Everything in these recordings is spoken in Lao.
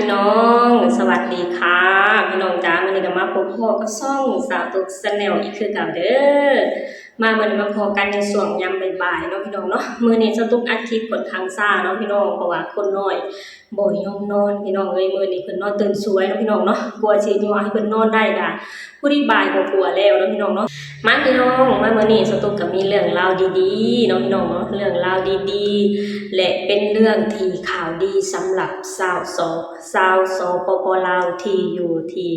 ພີ່ນ້ອງ ສະຫວັດດີຄ່ະ ພີ່ນ້ອງຈ້າ. ມື້ນີ້ກໍມາພົບພໍ້ກັບຊ່ອງສາວຕຸກ Channel ອີກຄືເກົ່າເດີ. ມາມື້ນີ້ມາພໍ້ກັນໃນຊ່ວງຍາມບ່າຍໆເນາະພີ່ນ້ອງເນາະ. ມື້ນີ້ສາວຕຸກອັດຄລິບຂ້ອນຂ້າງຊ້າເນາະພີ່ນ້ອງ ເພາະວ່າຄົນນ້ອຍບໍ່ຍອມນອນພີ່ນ້ອງເອີຍ. ມື້ນີ້ເພິ່ນນອນຕື່ນສວຍເນາະພີ່ນ້ອງເນາະ ກວ່າຊິຍົວໃຫ້ເພິ່ນນອນໄດ້ກໍ ພໍດີບ່າຍກວ່າໆແລ້ວເນາະພີ່ນ້ອງເນາະ. ມາພີ່ນ້ອງ ມາມື້ນີ້ສາວຕຸກກໍມີເລື່ອງລາວດີໆເນາະພີ່ນ້ອງເນາະ ເລື່ອງລາວດີໆ ແລະ ເປັນເລື່ອງທີ່ຂ່າວດີສຳລັບຊາວ ຊາວ ຊາວ ສປປ ລາວ ທີ່ຢູ່ທີ່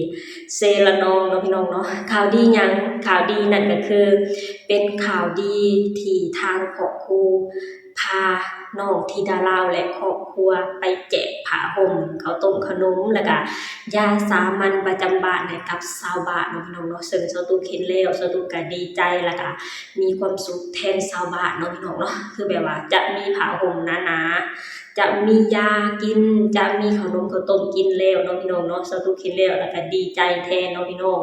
ເຊລະນອງເນາະພີ່ນ້ອງເນາະ. ຂ່າວດີຫຍັງ? ຂ່າວດີນັ້ນກໍຄືເປັນຂ່າວດີທີ່ທາງຄອບຄົວ ພານ້ອງທິດາລາວ ແລະ ຄອບຄົວໄປແຈກຜ້າຫົ່ມ ເຂົ້າຕົ້ມຂະໜົມ ແລ້ວກະຢາສາມັນປະຈຳບ້ານໃຫ້ກັບຊາວບ້ານເນາະພີ່ນ້ອງເນາະ. ເຊິ່ງສາວຕຸກເຫັນແລ້ວ ສາວຕຸກກະດີໃຈ ແລ້ວກະມີຄວາມສຸກແທນຊາວບ້ານເນາະພີ່ນ້ອງເນາະ. ຄືແບບວ່າຈະມີຜ້າຫົ່ມໜາໆ ຈະມີຢາກິນ ຈະມີເຂົ້າໜົມເຂົ້າຕົ້ມກິນແລ້ວເນາະພີ່ນ້ອງເນາະ. ສາວຕຸກເຫັນແລ້ວ ແລ້ວກະດີໃຈແທນເນາະພີ່ນ້ອງ.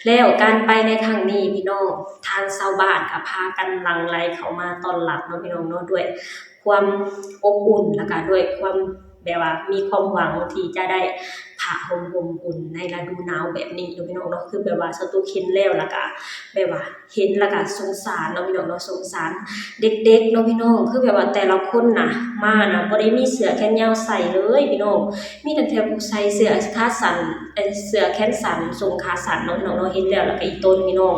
ແລ້ວການໄປໃນຄັ້ງນີ້ພີ່ນ້ອງ ທາງຊາວບ້ານກໍພາກັນຫຼັ່ງໄຫຼເຂົ້າມາຕ້ອນຮັບເນາະພີ່ນ້ອງເນາະ ດ້ວຍຄວາມອົບອຸ່ນ ແລ້ວກໍດ້ວຍຄວາມແບບວ່າມີຄວາມຫວັງທີ່ຈະໄດ້ຜ້າຫົ່ມອົບອຸ່ນໃນລະດູໜາວແບບນີ້ເນາະພີ່ນ້ອງເນາະ. ຄືແບບວ່າສາວຕຸກເຫັນແລ້ວ ແລ້ວກໍແບບວ່າເຫັນແລ້ວກໍສົງສານເນາະພີ່ນ້ອງເນາະ ສົງສານເດັກໆເນາະພີ່ນ້ອງ. ຄືແບບວ່າແຕ່ລະຄົນນະ ມານະ ບໍ່ໄດ້ມີເສື້ອແຂນຍາວໃສ່ເລີຍພີ່ນ້ອງ ມີຕັ້ງແຕ່ຜູ້ໃສ່ເສື້ອຂາສັ້ນ ເອີ ເສື້ອແຂນສັ້ນ ສົ້ງຂາສັ້ນເນາະພີ່ນ້ອງເນາະ. ເຫັນແລ້ວ ແລ້ວກໍອີ່ຕົນພີ່ນ້ອງ.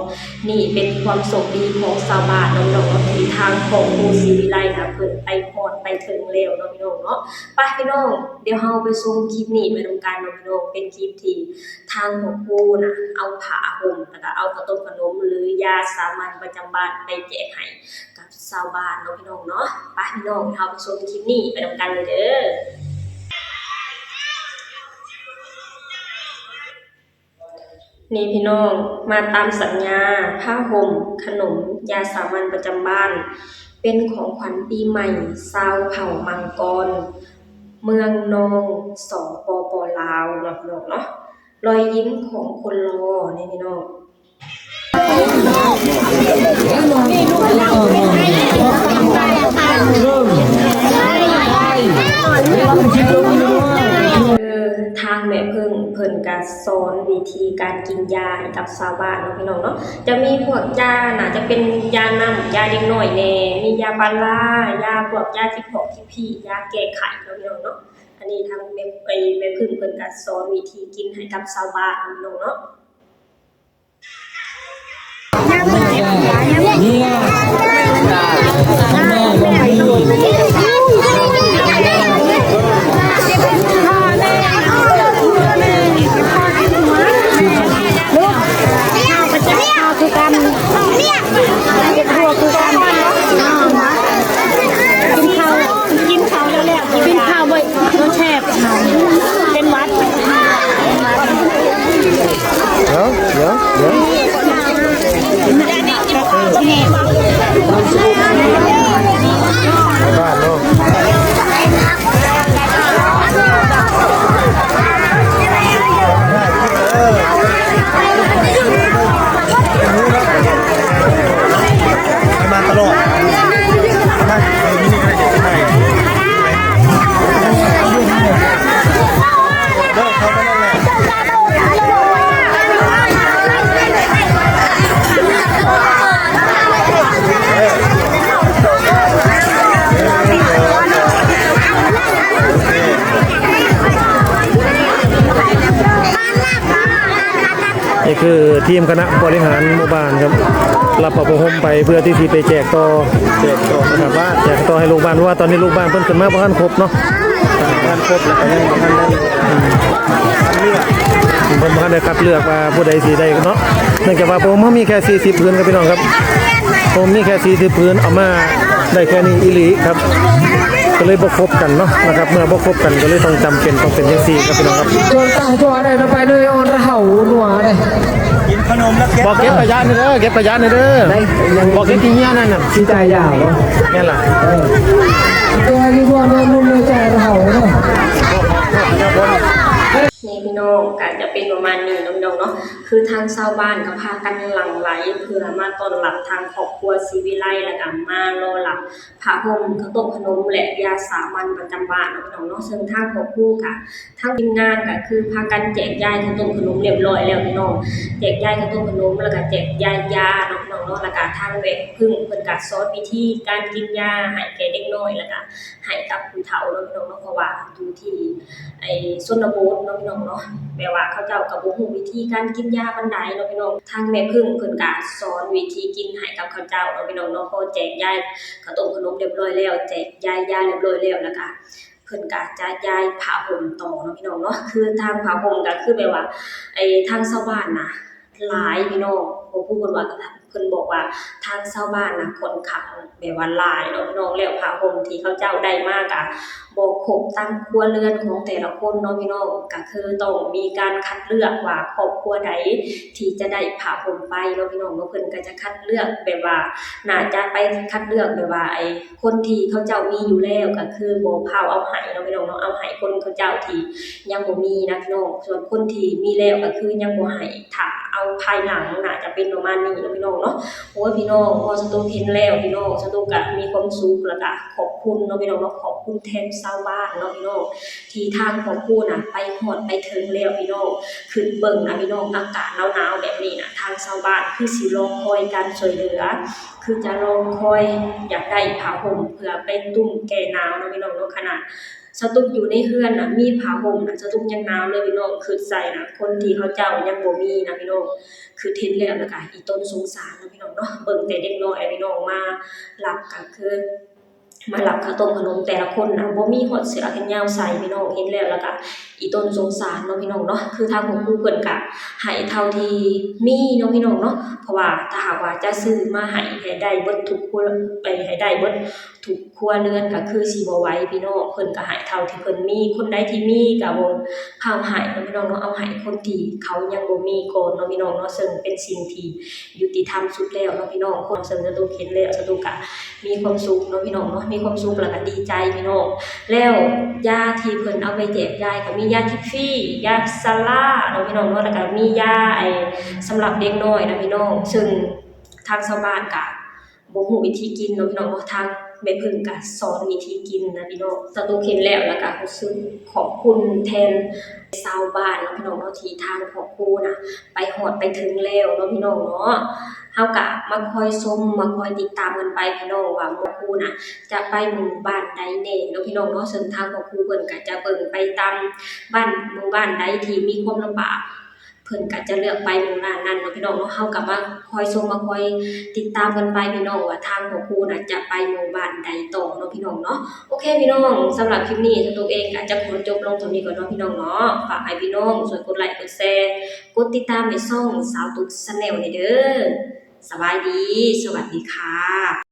ນີ້ເປັນຄວາມໂຊກດີຂອງຊາວບ້ານເນາະພີ່ນ້ອງເນາະ ທີ່ທາງຄອບຄົວສີວິໄລນະ ເພິ່ນໄປຮອດໄປເຖິງແລ້ວເນາະພີ່ນ້ອງເນາະ. ໄປພີ່ນ້ອງ ດຽວເຮົາໄປຊົມຄລິບນີ້ໄປນຳກັນເນາະພີ່ນ້ອງ. ເປັນຄລິບທີ່ທາງຄອບຄົວນະ ເອົາຜ້າຫົ່ມ ແລ້ວກໍເອົາເຂົ້າຕົ້ມຂະໜົມ ຫຼື ຢາສາມັນປະຈຳບ້ານໄປແຈກໃຫ້ກັບ ຊາວບ້ານເນາະພີ່ນ້ອງເນາະ. ໄປພີ່ນ້ອງ ເຮົາໄປຊົມຄລິບນີ້ໄປນຳກັນເລີຍເດີ. ນີ້ພີ່ນ້ອງ ມາຕາມສັນຍາ ຜ້າຫົ່ມ ຂະໜົມ ຢາສາມັນປະຈຳບ້ານ ເປັນຂອງຂວັນປີໃໝ່ຊາວເຜົ່າມັງກອນ ເມືອງນອງ ສປປ ລາວ ເນາະພີ່ນ້ອງເນາະ. ລອຍຍິ້ມຂອງຄົນຫຼໍ່ ນີ້ພີ່ນ້ອງ. ທາງແມ່ເພິ່ງເພິ່ນກະສອນວິທີການກິນຢາໃຫ້ກັບຊາວບ້ານເນາະພີ່ນ້ອງເນາະ. ຈະມີພວກຢາ ໜ້າຈະເປັນຢານ້ຳ ຢາເດັກນ້ອຍແດ່ ມີຢາປາລ້າ ຢາພວກຢາທີ່ພອກທີ່ພີ້ ຢາແກ້ໄຂ້ເນາະພີ່ນ້ອງເນາະ. ອັນນີ້ທາງແມ່ ເອີ ແມ່ເພິ່ງເພິ່ນກະສອນວິທີກິນໃຫ້ກັບຊາວບ້ານເນາະພີ່ນ້ອງເນາະ. ກິນເຂົ້າ ກິນເຂົ້າແລ້ວ ກິນເຂົ້າບໍ່ ບໍ່ແຊບ ເປັນຫວັດ ດຽວ ດຽວ ດຽວ ບ້ານເນາະ. ມາຕະຫຼອດ ມາ ເອີ ຢູ່ນີ້ກໍໄດ້ ເດີ ເຂົ້າໄປນັ້ນແຫຼະ. ນີ້ຄືທີມຄະນະບໍລິຫານໝູ່ບ້ານຄັບ ຮັບຜ້າຫົ່ມໄປເພື່ອທີ່ຊິໄປແຈກຕໍ່ ແຈກຕໍ່ ນະຄັບ ແຈກຕໍ່ໃຫ້ລູກບ້ານ ເພາະວ່າຕອນນີ້ລູກບ້ານເພິ່ນຂຶ້ນມາບໍ່ທັນຄົບເນາະ ບໍ່ທັນຄົບ ແລ້ວກໍຍັງບໍ່ທັນໄດ້ ອືມ ຄັດເລືອກ ເພິ່ນບໍ່ທັນໄດ້ຄັດເລືອກວ່າຜູ້ໃດຊິໄດ້ເນາະ ເນື່ອງຈາກວ່າຜ້າຫົ່ມເຮົາມີແຄ່ສີ່ສິບຜືນຄັບ ພີ່ນ້ອງຄັບ ເຮົາມີແຄ່ສີ່ສິບຜືນ ເອົາມາໄດ້ແຄ່ນີ້ອີ່ຫຼີຄັບ ກໍເລີຍບໍ່ຄົບກັນເນາະ ນະຄັບ ເມື່ອບໍ່ຄົບກັນກໍເລີຍຕ້ອງຈຳເປັນຕ້ອງເປັນຈັ່ງຊີ້ຄັບ ພີ່ນ້ອງຄັບ. ຈວນຕາຈວນໄດ້ ໄປເລີຍ ອ່ອນລະເຫົ່າໜວດເດ້ ກິນຂະໜົມແລ້ວເກັບ ບອກເກັບຂະຫຍະແດ່ເດີ ເກັບຂະຫຍະແດ່ເດີ ໄດ້ ບອກເກັບຂີ້ເຫຍື້ອນັ້ນນະ ຊິຈ່າຍຢາວ ແມ່ນລະ ເອີ ແຕ່ວ່າຢູ່ບ່ອນນັ້ນມັນບໍ່ຈ່າຍລະເຫົ່າເດີ. ນີ້ພີ່ນ້ອງ ກໍຈະເປັນປະມານນີ້ເນາະ ພີ່ນ້ອງເນາະ ຄືທາງຊາວບ້ານກໍພາກັນຫຼັ່ງໄຫຼເພື່ອມາຕ້ອນຮັບທາງຄອບຄົວສີວິໄລ ແລ້ວກໍມາລໍຮັບ ຜ້າຫົ່ມ ເຂົ້າຕົ້ມຂະໜົມ ແລະ ຢາສາມັນປະຈຳບ້ານເນາະ ພີ່ນ້ອງເນາະ. ເຊິ່ງທາງພໍ່ຄູກະ ທາງທີມງານກະຄືພາກັນແຈກຢາຍເຂົ້າຕົ້ມຂະໜົມຮຽບຮ້ອຍແລ້ວ ພີ່ນ້ອງ, ແຈກຢາຍເຂົ້າຕົ້ມຂະໜົມ ແລ້ວກະແຈກຢາຍຢາເນາະ ພີ່ນ້ອງເນາະ. ແລ້ວກະທາງແມ່ເພິ່ງເພິ່ນກະສອນວິທີການກິນຢາໃຫ້ແກ່ເດັກນ້ອຍ ແລ້ວກະໃຫ້ກັບຜູ້ເຖົ້າເນາະ ພີ່ນ້ອງເນາະ. ເພາະວ່າຢູ່ທີ່ໄອ້ຊົນນະບົດເນາະ ພີ່ນ້ອງເນາະ, ແບບວ່າເຂົາເຈົ້າກະບໍ່ຮູ້ວິທີການກິນຢາປານໃດເນາະ ພີ່ນ້ອງ. ທາງແມ່ເພິ່ງເພິ່ນກະສອນວິທີກິນໃຫ້ກັບເຂົາເຈົ້າເນາະ ພີ່ນ້ອງເນາະ. ພໍແຈກຢາຍເຂົ້າຕົ້ມຂະໜົມຮຽບຮ້ອຍແລ້ວ ແຈກຢາຍຢາຮຽບຮ້ອຍແລ້ວ ແລ້ວກະ ເພິ່ນກະຈະຢາຍຜ້າຫົ່ມຕໍ່ເນາະ ພີ່ນ້ອງເນາະ. ຄືທາງຜ້າຫົ່ມກະຄືແບບວ່າ ໄອ້ທາງຊາວບ້ານນະຫຼາຍ ພີ່ນ້ອງ, ພໍ່ຄູເພິ່ນວ່າ ເພິ່ນບອກວ່າທາງຊາວບ້ານນະຂ້ອນຂ້າງແບບວ່າຫຼາຍເນາະ ພີ່ນ້ອງ. ແລ້ວຜ້າຫົ່ມທີ່ເຂົາເຈົ້າໄດ້ມາກະບໍ່ຄົບຕາມຄົວເຮືອນຂອງແຕ່ລະຄົນເນາະ ພີ່ນ້ອງ, ກະຄືຕ້ອງມີການຄັດເລືອກວ່າຄອບຄົວໃດທີ່ຈະໄດ້ຜ້າຫົ່ມໄປເນາະ ພີ່ນ້ອງເນາະ. ເພິ່ນກະຈະຄັດເລືອກແບບວ່າ ໜ້າຈະໄປຄັດເລືອກແບບວ່າ ໄອ້ ຄົນທີ່ເຂົາເຈົ້າມີຢູ່ແລ້ວກະຄືບໍ່ພາວເອົາໃຫ້ເນາະ ພີ່ນ້ອງເນາະ, ເອົາໃຫ້ຄົນເຂົາເຈົ້າທີ່ຍັງບໍ່ມີນະ ພີ່ນ້ອງ. ສ່ວນຄົນທີ່ມີແລ້ວກະຄືຍັງບໍ່ໃຫ້ ຖ້າເອົາພາຍຫຼັງ ໜ້າຈະເປັນປະມານນີ້ເນາະ ພີ່ນ້ອງເນາະ. ໂອ້ຍ ພີ່ນ້ອງ ພໍສະຕຸກເຫັນແລ້ວ ພີ່ນ້ອງ ສະຕຸກກະມີຄວາມສຸກ ແລ້ວກະຂອບຄຸນເນາະ ພີ່ນ້ອງເນາະ, ຂອບຄຸນແທນຊາວບ້ານເນາະ ພີ່ນ້ອງ ທີ່ທາງຄອບຄົວນະໄປຮອດໄປເຖິງແລ້ວ ພີ່ນ້ອງ. ຄິດເບິ່ງນະ ພີ່ນ້ອງ ອາກາດໜາວໆແບບນີ້ນະ ທາງຊາວບ້ານຄືຊິລໍຄອຍການຊ່ວຍເຫຼືອ ຄືຈະລໍຄອຍຢາກໄດ້ຜ້າຫົ່ມເພື່ອໄປຕຸ້ມແກ້ໜາວເນາະ ພີ່ນ້ອງເນາະ. ຂະໜາດສະຕຸກຢູ່ໃນເຮືອນນະ ມີຜ້າຫົ່ມນະ ສະຕຸກຍັງໜາວເລີຍ ພີ່ນ້ອງ. ຄິດໃສ່ນະ ຄົນທີ່ເຂົາເຈົ້າຍັງບໍ່ມີນະ ພີ່ນ້ອງ, ຄິດເຫັນແລ້ວ ແລ້ວກະອີ່ຕົນສົງສານເນາະ ພີ່ນ້ອງເນາະ. ເບິ່ງແຕ່ເດັກນ້ອຍ ພີ່ນ້ອງ ມາຮັບກະຄື ມາຮັບເຂົ້າຕົ້ມຂະໜົມແຕ່ລະຄົນນະ ບໍ່ມີຮອດເສື້ອແຂນຍາວໃສ່ ພີ່ນ້ອງ. ເຫັນແລ້ວ ແລ້ວກະອີ່ຕົນສົງສານເນາະ ພີ່ນ້ອງເນາະ. ຄືທາງຄອບຄົວເພິ່ນກະໃຫ້ເທົ່າທີ່ມີເນາະ ພີ່ນ້ອງເນາະ, ເພາະວ່າຖ້າຫາກວ່າຈະຊື້ມາໃຫ້ ໃຫ້ໄດ້ເບິດທຸກຄົນ ໄປ ໃຫ້ໄດ້ເບິດທຸກຄົວເຮືອນກະຄືຊິບໍ່ໄຫວ ພີ່ນ້ອງ. ເພິ່ນກະໃຫ້ເທົ່າທີ່ເພິ່ນມີ, ຄົນໃດທີ່ມີກະບໍ່ພາວໃຫ້ເນາະ ພີ່ນ້ອງເນາະ, ເອົາໃຫ້ຄົນທີ່ເຂົາຍັງບໍ່ມີກ່ອນເນາະ ພີ່ນ້ອງເນາະ. ເຊິ່ງເປັນສິ່ງທີ່ ຍຸຕິທຳສຸດແລ້ວເນາະ ພີ່ນ້ອງ. ຄົນເຊິ່ງສະຕຸກເຫັນແລ້ວ ສະຕຸກກະມີຄວາມສຸກເນາະ ພີ່ນ້ອງເນາະ, ມີຄວາມສຸກ ແລ້ວກະດີໃຈ ພີ່ນ້ອງ. ແລ້ວຢາທີ່ເພິ່ນເອົາໄປແຈກຢາຍ ກະມີຢາທິບຟີ ຢາຊາລາເນາະ ພີ່ນ້ອງເນາະ, ແລ້ວກະມີຢາ ໄອ້ ສຳລັບເດັກນ້ອຍນະ ພີ່ນ້ອງ. ເຊິ່ງທາງຊາວບ້ານກະບໍ່ຮູ້ວິທີກິນເນາະ ພີ່ນ້ອງເນາະ, ທາງແມ່ເພິ່ງກະສອນວິທີກິນນະ ພີ່ນ້ອງ. ສະຕຸກເຫັນແລ້ວ ແລ້ວກະຮູ້ສຶກຂອບຄຸນແທນຊາວບ້ານເນາະ ພີ່ນ້ອງເນາະ, ທີ່ທາງຄອບຄົວນະ ໄປຮອດໄປເຖິງແລ້ວເນາະ ພີ່ນ້ອງເນາະ. ເຮົາກະມາຄອຍຊົມ ມາຄອຍຕິດຕາມກັນໄປ ພີ່ນ້ອງ ວ່າໝູ່ຄູ່ນະ ຈະໄປໝູ່ບ້ານໃດແດ່ເນາະ ພີ່ນ້ອງເນາະ. ເຊິ່ງທາງຄອບຄົວເພິ່ນກະຈະເບິ່ງໄປຕາມບ້ານ ໝູ່ບ້ານໃດທີ່ມີຄວາມລຳບາກ ເພິ່ນກະຈະເລືອກໄປໝູ່ບ້ານນັ້ນເນາະ ພີ່ນ້ອງເນາະ. ເຮົາກະມາຄອຍຊົມ ມາຄອຍຕິດຕາມກັນໄປ ພີ່ນ້ອງ ວ່າທາງຄອບຄົວນະ ຈະໄປໝູ່ບ້ານໃດຕໍ່ເນາະ ພີ່ນ້ອງເນາະ. ໂອເຄ ພີ່ນ້ອງ ສຳລັບຄລິບນີ້ ສະຕຸກເອງກະຈະຂໍຈົບລົງເທົ່ານີ້ກ່ອນເນາະ ພີ່ນ້ອງເນາະ. ຝາກໃຫ້ພີ່ນ້ອງຊ່ວຍກົດໄລກ໌ ກົດແຊ ກົດຕິດຕາມໃຫ້ຊ່ອງສາວຕຸກ Channel ແດ່ເດີ. ສະບາຍດີ ສະຫວັດດີຄ່ະ.